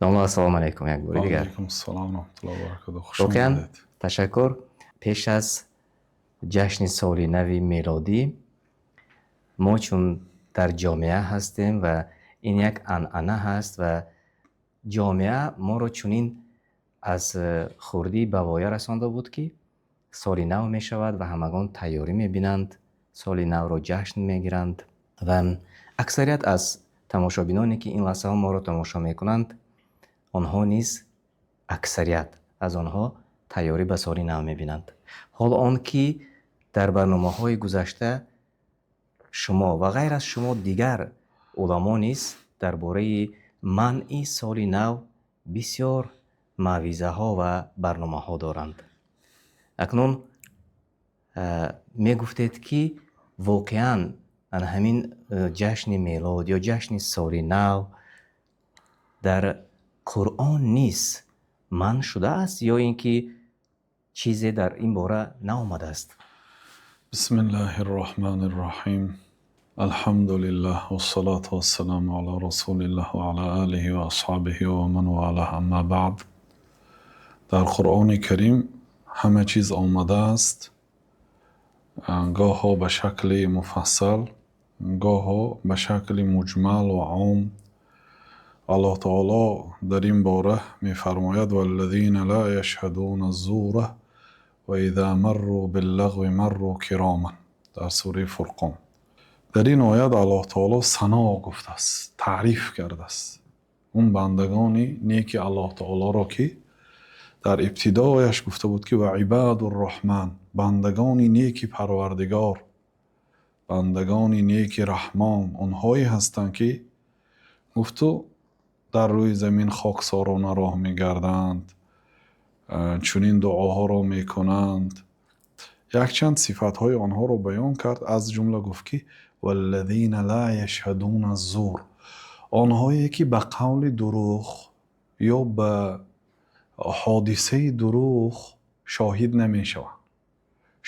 Домла, ассалому алайкум як бори дигар. Алайкум ассалом ва раҳматуллоҳи ва баракатуҳ. Хуш Воқеан омадед. Ташаккур. Пеш аз ҷашни соли нави мелодӣ мо чун дар ҷомеа ҳастем ва ин як анъана ҳаст ва ҷомеа моро чунин аз хурдӣ ба воя расонда буд, ки соли нав мешавад ва ҳамагон тайёрӣ мебинанд, соли навро ҷашн мегиранд ва аксарият аз тамошобиноне, ки ин лаҳзаҳо моро тамошо мекунанд, онҳо низ, аксарият аз онҳо тайёрӣ ба соли нав мебинанд. Ҳоло он ки дар барномаҳои гузашта шумо ва ғайр аз шумо дигар уламо низ дар бораи манъи соли нав бисёр мавъизаҳо ва барномаҳо доранд. Акнун мегуфтед, ки воқеан ана ҳамин ҷашни мелод ё ҷашни соли нав дар Қуръон низ манъ шудааст ё ин ки чизе дар ин бора наомадааст? Бисмиллаҳир роҳманир роҳим. Алҳамду лиллаҳ вассалоту вассаламу ала расулиллаҳ ва ала олиҳи ва асҳобиҳи ва ман валаҳ, аммо баъд. Дар Қуръони Карим ҳама чиз омадааст, гоҳо ба шакли муфассал, гоҳо ба шакли муҷмал ва ом. Аллоҳ таоло дар ин бора мефармояд: валлазина ла яшҳадуна ззура ва иза марру биллағви марру кироман, дар сураи Фурқон. Дар ин оят Аллоҳ таоло сано гуфтааст, таъриф кардааст он бандагони неки Аллоҳ таолоро, ки дар ибтидояш гуфта буд, ки ва ибадур роҳман, бандагони неки Парвардигор, бандагони неки Раҳмон онҳое ҳастанд, ки гуфту дар рӯи замин хоксорона роҳ мегарданд, чунин дуоҳоро мекунанд. Якчанд сифатҳои онҳоро баён кард, аз ҷумла гуфт, ки валлазина ла яшҳадуна ззур, онҳое ки ба қавли дурӯғ ё ба ҳодисаи дурӯғ шоҳид намешаванд,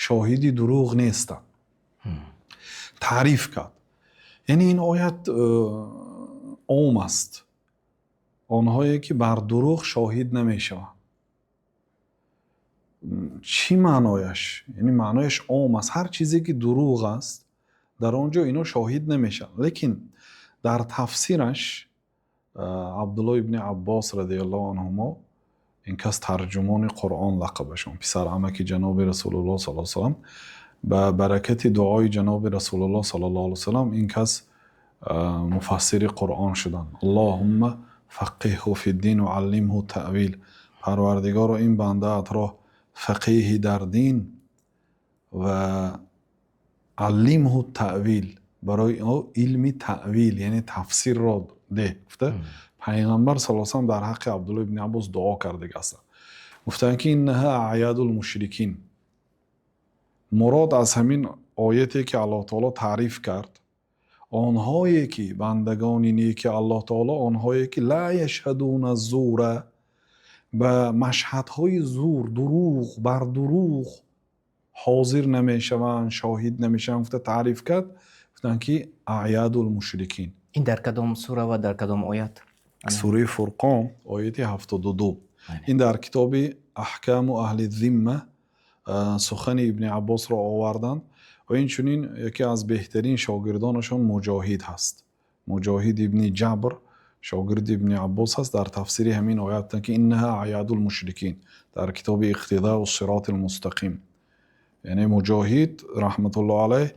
шоҳиди дурӯғ нестанд. Таъриф кард. Яъне ин оят ом аст. Онҳое ки бар дурӯғ шоҳид намешаванд. Чӣ маънояш? Яъне маънояш ом аст. Ҳар чизе ки дурӯғ аст, дар он ҷо ино шоҳид намешаванд. Лекин дар тафсираш Абдуллоҳ ибни Аббос радиаллоҳу анҳумо, ин кас тарҷумони Қуръон лақабашон, писарамаки ҷаноби Расулуллоҳ саллаллоҳу алайҳи васаллам, ба баракати дуои ҷаноби Расулуллоҳ саллаллоҳу алайҳи васаллам ин кас муфассири Қуръон шуданд. Аллоҳумма фаққиҳҳу фиддин ва аллимҳу таъвил. Парвардигоро, ин бандаатро фақиҳи дар дин ва аллимҳу таъвил, барои ӯ илми таъвил, яъне тафсирро деҳ гуфта Пайғамбар саллаллоҳу алайҳи васаллам дар ҳаққи Абдуллоҳ ибни Аббос дуо кардагӣ ҳастанд. Гуфтанд, ки иннаҳа аъядул мушрикин. Мурод аз ҳамин ояте, ки Аллоҳ таоло таъриф кард, онҳое ки бандагони неки Аллоҳ таоло, онҳое ки ла яшҳадуна зура, ба машҳадҳои зур, дурӯғ, бар дурӯғ ҳозир намешаванд, шоҳид намешаванд, гуфта таъриф кард, гуфтанд, ки аъядул мушрикин. Ин дар кадом сура ва дар кадом оят? Сураи Фурқон, ояти 72. Ин дар китоби Аҳкаму аҳли зимма сухани ибни Аббосро оварданд ва инчунин яке аз беҳтарин шогирдонашон Муҷоҳид ҳаст. Муҷоҳид ибни Ҷабр шогирди ибни Аббос ҳаст. Дар тафсири ҳамин оят, ки иннаҳа аъядул мушрикин, дар китоби Иқтидоу сиротил мустақим, яъне Муҷоҳид раҳматуллоҳ алайҳ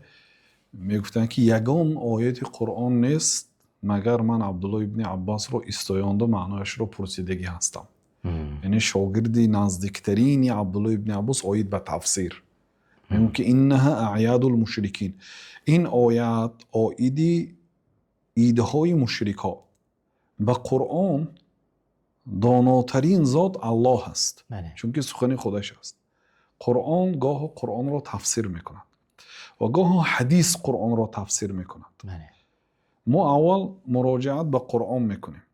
мегуфтанд, ки ягон ояти Қуръон нест, магар ман Абдуллоҳ ибни Аббосро истоёнда маънояшро пурсидагӣ ҳастам. Яъне шогирди наздиктарини Абдуллоҳ ибни Аббос оид ба тафсир мегӯяд, ки иннаҳа аъядул мушрикин. Ин оят оиди идҳои мушрикҳо. Ба Қуръон донотарин зот Аллоҳ аст, чунки сухани худаш аст. Қуръон гоҳо Қуръонро тафсир мекунад ва гоҳо ҳадис Қуръонро тафсир мекунад. Мо аввал муроҷиат ба Қуръон мекунем.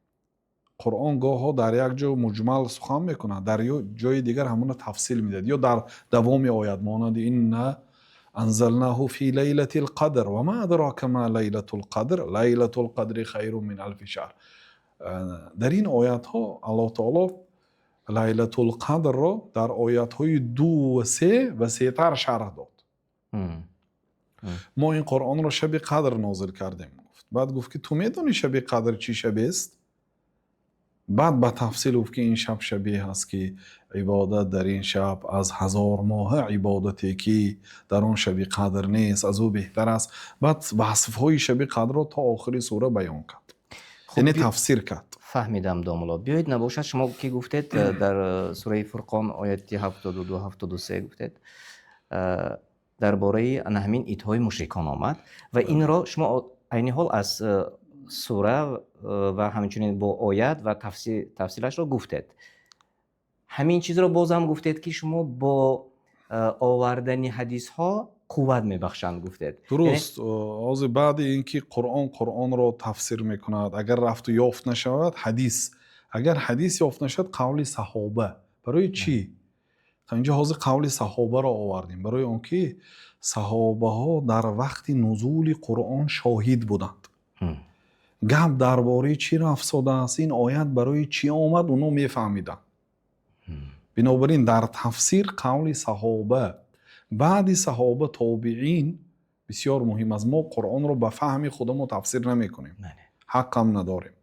Қуръон гоҳо дар як ҷо муҷмал сухан мекунад, дар ҷои дигар ҳамонро тафсил медиҳад ё дар давоми оят, монанди инна анзалнаҳу фи лайлатил қадр ва ма адрока ма лайлатул қадр лайлатул қадри хайрун мин алфи шаҳр. Дар ин оятҳо Аллоҳ таоло Лайлатул Қадрро дар оятҳои 2 ва 3 васеътар шарҳ дод. Мо ин Қуръонро шаби қадр нозил кардем, гуфт. Баъд гуфт, ки ту медонӣ, шаби қадр чӣ шабест? Баъд ба тафсил гуфт, ки ин шаб шабе ҳаст, ки ибодат дар ин шаб аз 1000 моҳа ибодате, ки дар он шаби қадр нест, аз ӯ беҳтар аст. Баъд васфҳои шаби қадрро то охири сура баён кард, яъне тафсир кард. Фаҳмидам, домулло. Биёед, набошад, шумо ки гуфтед, дар сураи Фурқон, ояти 72, 73 гуфтед, дар бораи ана ҳамин идҳои мушрикон омад ва инро шумо айни ҳол аз сура ва ҳамчунин бо оят ва тафсилашро гуфтед. Ҳамин чизро боз ҳам гуфтед, ки шумо бо овардани ҳадисҳо қувват мебахшанд, гуфтед. Дуруст. Ҳозир баъди ин ки Қуръон Қуръонро тафсир мекунад, агар рафту ёфт нашавад, ҳадис, агар ҳадис ёфт нашавад, қавли саҳоба. Барои чӣ инҷо ҳозир қавли саҳобаро овардем? Барои он ки саҳобаҳо дар вақти нузули Қуръон шоҳид буданд. Гап дар бораи чӣ рафтодааст, ин оят барои чӣ омад, оно мефаҳмиданд. Бинобар ин дар тафсир қавли саҳоба, баъди саҳоба тобиин бисёр муҳим аст. Мо Қуръонро ба фаҳми худамо тафсир намекунем, ҳаққам надорем.